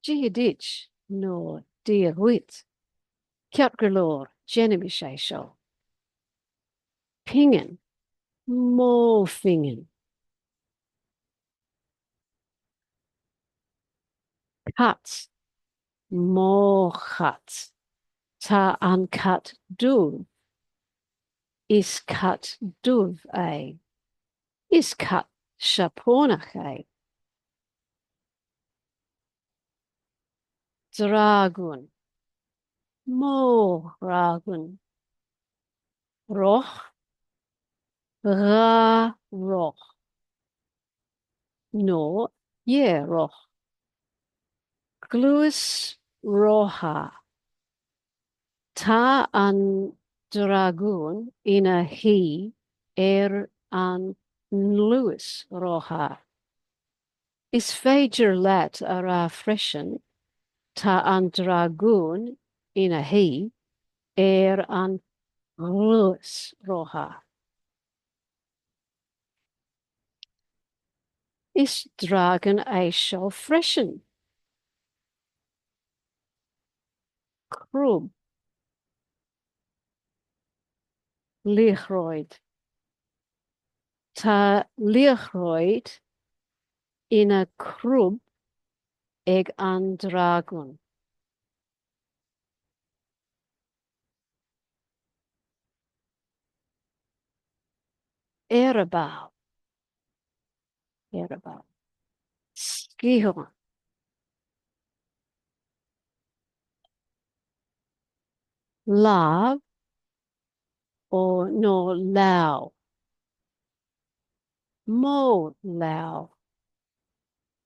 Dia duit nó Dia dhuit. Ceart go leor, déanaimis é seo. Pingin, mo phingin. Cat, mo chat. Tá an cat dubh. Is cat dubh é. Is cat Seapánach é. Dragún. Mo dhragún. Roth. 2 roth. Nó dheich roth. Gluaisrothar. Tá an dragún ina shuí ar an ngluaisrothar. Is féidir leat a rá freisin tá an dragún ina shuí ar an ngluaisrothar. Is dragún é seo freisin. Crúb. Liathróid. Tá liathróid ina chrúb ag an dragún. Eireaball. Eireaball. Sciathán. Lámh ó nó lámh. Mo lámh.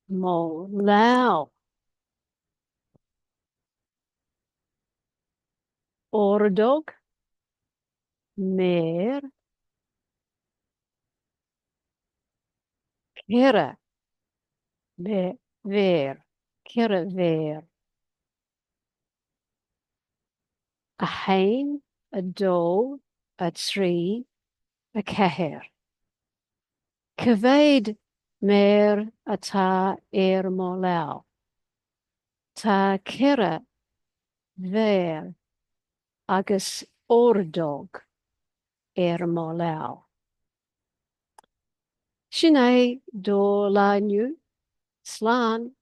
Mo lámh. Ordóg. Méar. 4 mhéar. 4 mhéar. 1, 2, 3, 4. Cá mhéad méar atá ar mo lámh? Tá 4 mhéar agus ordóg ar mo lámh. Sin é do lá inniu. Slán!